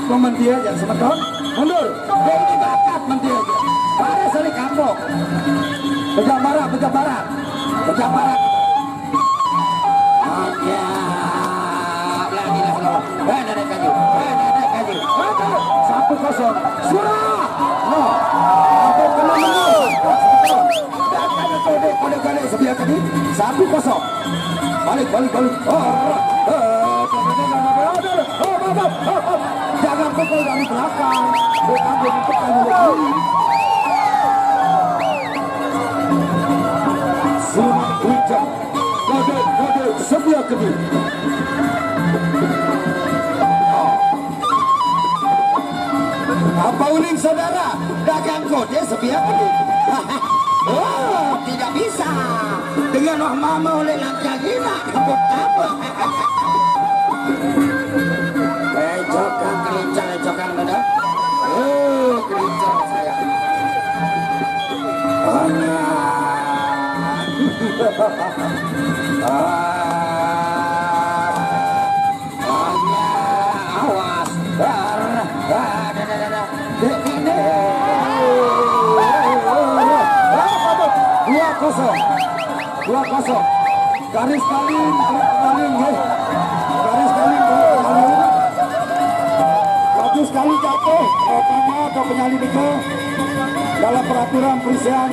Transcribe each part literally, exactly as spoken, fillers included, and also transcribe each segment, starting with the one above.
Mentia aja, semeton. Mundur. Dia ini bakat mentia aja. Baris balik kampung. Pejambaran, pejambaran. Pejambaran. Oke. Lagi dah, slow. Eh, nenek kaji. Eh, nenek kaji. Maju. Satu kosong. Surah. No. Satu kena menang. Datang ke kode, kode, kode sebelah tadi. Satu kosong. Balik, balik, balik. Oh, oh, oh, oh, oh, oh, oh, oh. Jangan pukul dari belakang. Bukan dari depan lagi. Selamat hujan. Kode, kode, sebelah kiri. Oh. Apa uling saudara? Dagang kode sepiak ini. Oh, tidak bisa. Dengan wah mama oleh langkah gina, kebut apa? Eh, jokang kerincang, jokang mana? Oh, kerincang saya. Hanya. Ah. Awas. Dar. Ah, dah, dah, dah, dah. Dek ini. Dua kosong. Dua kosong. Garis paling, garis paling, ya. Garis paling, garis paling. Bagus sekali jatuh, terutama ke penyalin itu dalam peraturan perisian.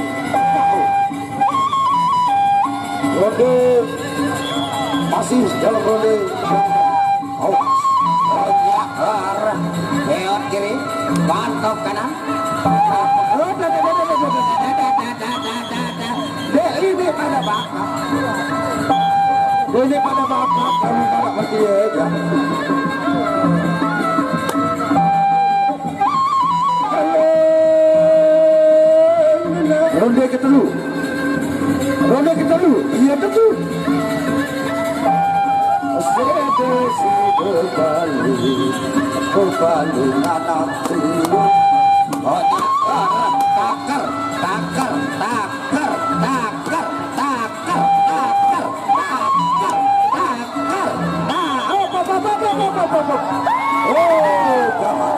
Ronde masih dalam ronde. Awas. Lewat kiri, bantok kanan. Dek ini pada bakat. Ini pada bakat, kami pada bertiga. Ronde ketelu. Ronde ketelu. Iya, ketelu. Sede si bebalu, bebalu anak tuyul. Oh, takar, takar, takar, takar, takar, takar, takar, takar, takar. Nah, hop, hop, hop. Oh, jangan.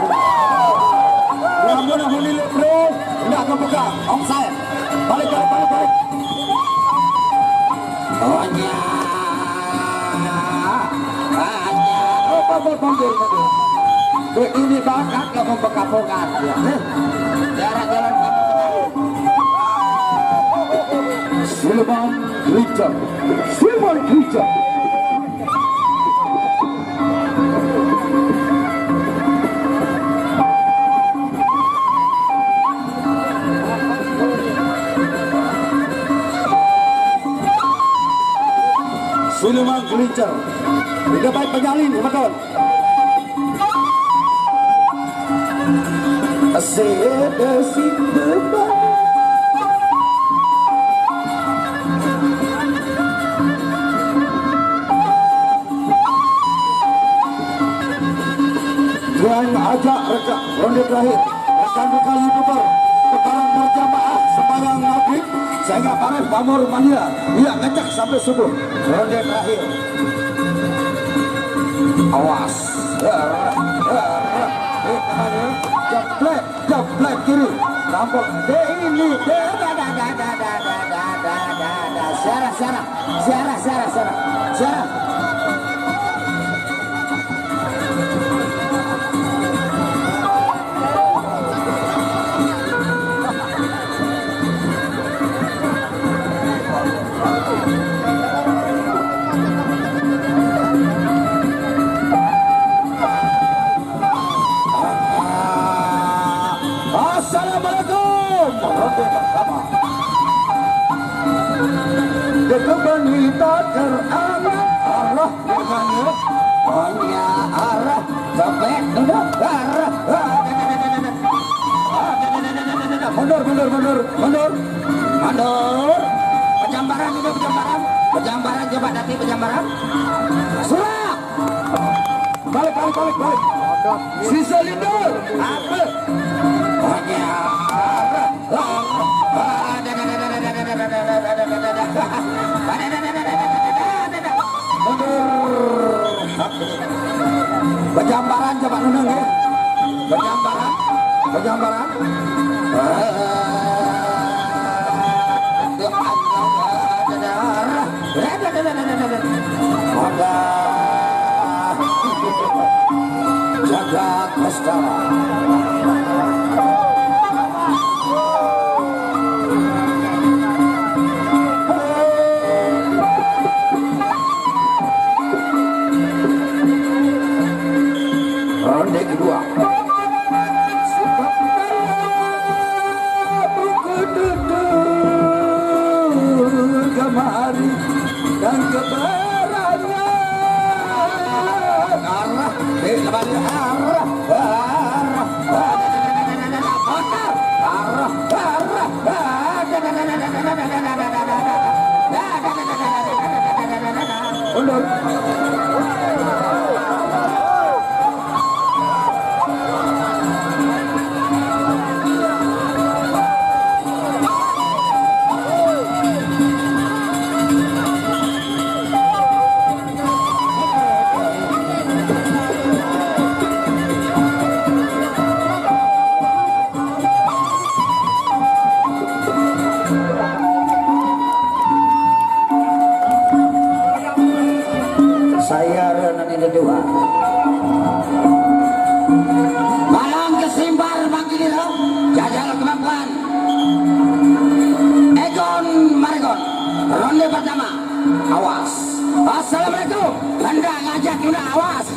Lamun, lamun ini, bro, nggak kepegang. Onside. Balik, balik, balik, balik. Oh, ya. Ah, ya. Hop, hop, hop, mundur, mundur. Begini bakat kamu pekapungan, ya. Jarak jalan kamu. Siluman Richard. Siluman Richard. Siluman Richard. Udah baik penyalin, betul. Asik, asik, betul. Dan ajak rekan ronde terakhir, rekan-rekan YouTuber, sekarang berjamaah sembahyang maghrib, sehingga Arif Pamor Mania, iya, ngecek sampai subuh. Ronde terakhir. Awas. Jeblek, jeblek kiri. Rampok. Dek ini, dek, da, da, da. Siarah, siarah. Siarah, siarah, siarah. Siarah. Assalamualaikum. Ronde pertama. Dekeban kita teramat arah dengan hanya arah sampai duduk arah. Mundur, mundur, mundur, mundur. Mundur. Pejambaran itu, pejambaran. Pejambaran, coba nanti pejambaran. Surah. Balik, balik, balik, balik. Sisa lindur. Apa? Hanya. Mundur. Pejambaran coba nunung ya. Gambaran. Jaga Kastara. Ronde kedua. Kemari dan keberangan arah, eh, kembali arah, arah, arah, arah, arah, arah. Mundur. Saya Renan Indah Dua. Malang kesimbar mangkilira, jajal kemampuan. Egon Maregon, ronde pertama. Awas. Assalamualaikum. Hendak ngajak juga, awas.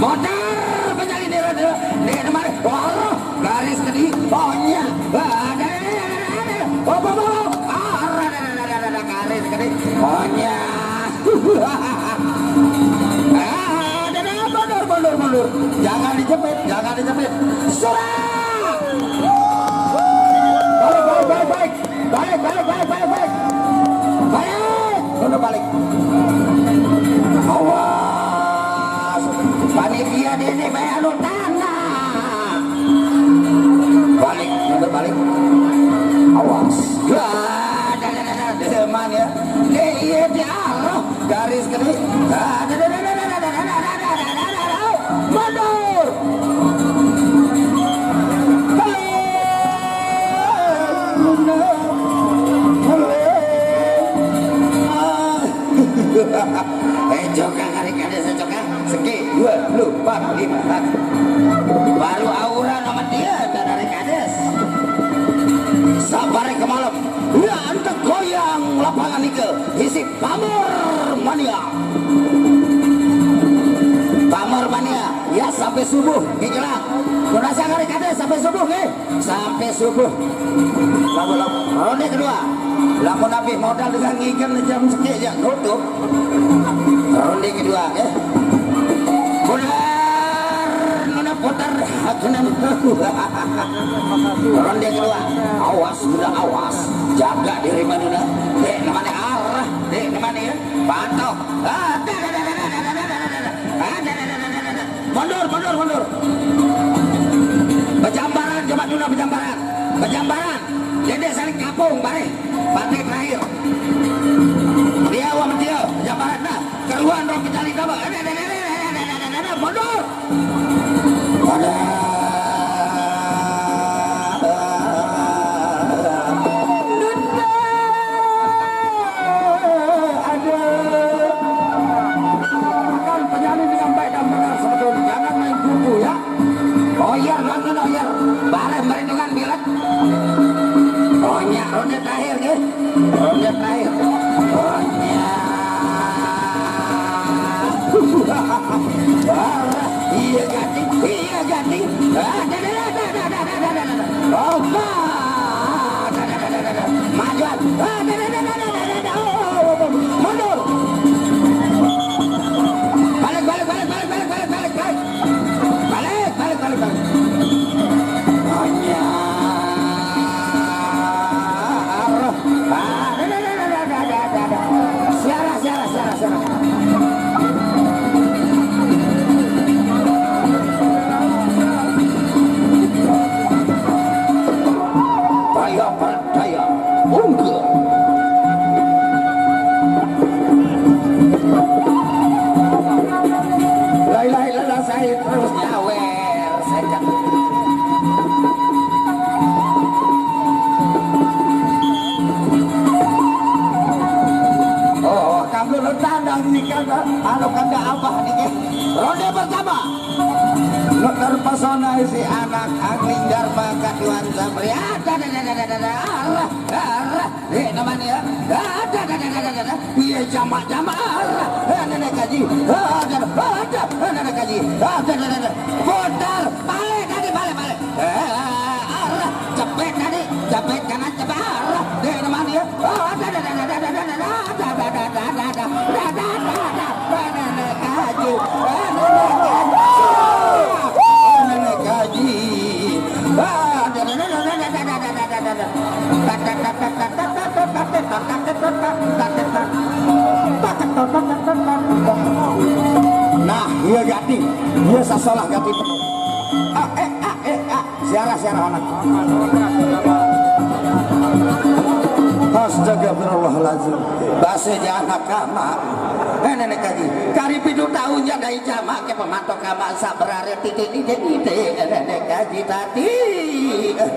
Motor penyalin dia, dia, dia kemarin. Waduh, garis tadi. Oh, iya. Ada, ada, ada, ada, ada. Oh, oh, oh, oh. Ah, ada, ada, ada, ada, ada, garis tadi. Oh, iya. Ah, ada, ada, mundur, mundur, mundur. Jangan dijepit, jangan dijepit. Sudah. Baik, baik, baik, baik. Balik, balik, balik, balik, balik. Balik. Udah balik. Awas. Panitia ini bayar lu tanah. Balik, udah balik. Awas. Wah, dah, dah, dah, dah, dah, man ya. Nih, iya, dia, loh. Garis gede. Mundur. Eh, coka kari kades, coka. Segi, dua, lu, empat, lima, empat. Baru aura nama dia, dari kades. Sabar ke malam. Ya, ente goyang lapangan ike. Isi Pamor Mania. Pamor Mania, ya, sampai subuh, nggih, Jelang. Mun rasa ngari kate sampai subuh, nggih. Sampai subuh. Lamun, lamun, ronde kedua. Lamun habis modal dengan ngigen jam sekian ya nutup. Ronde kedua, nggih. Putar, nuna putar, aku nang. Ronde kedua. Awas, udah awas. Jaga diri, Manuna. Dek, namanya arah. Dek, namanya ya. Patuh. Ah, dah, dah, dah. Mundur, mundur, mundur. Bejambaran, coba dulu bejambaran. Bejambaran. Dede saling kapung, bareh. Partai terakhir. Dia, wah, dia. Bejambaran, dah. Keruan, roh pencari, coba. Ada, ada, ada, ada, ada, ada, ada, mundur. Ada. Ada. Kan penyalin dengan baik dan benar sebetulnya. Jangan main kutu ya. Oyer, bangun oyer. Bareng merindungan bilet. Onya, ronde terakhir ya. Ronde terakhir. Onya. Iya, ganti. Iya, ganti. Ada, ada, ada. Opa! Majuan. Mundur. Balik, balik, balik, balik, balik, balik, balik, balik. Balik, balik, balik, balik. Hanya. Siara, siara, siara, siara. Daya Daya, unggul. Nikah dah, anu kanda abah niki. Ronde pertama. Nu terpesona si anak angling Darma Kaduan Samria. Ada, ada, ada, ada, ada. Arah, arah. Eh, namanya. Ada, ada, ada, ada, ada. Iya, jamak, jamak. Arah. Eh, nenek kaji. Ada, ada, ada, nenek kaji. Ada, ada, ada, ada. Putar, balik tadi, balik, balik. Eh, arah. Cepet tadi, cepet kanan, cepet arah. Eh, namanya. Ada, ada, ada, ada, ada, ada, ada. Nah, iya gati. Iya sasalah gati penuh. Ah, eh, ah, eh, ah. Siarah, siarah anak. Astagfirullahaladzim. Base ja anak kama. Eh, nenek kaji. Kari pitu tahun ja dari jama ke pematok kama sabrare titik, titik, titik. Eh, nenek kaji tadi. Eh.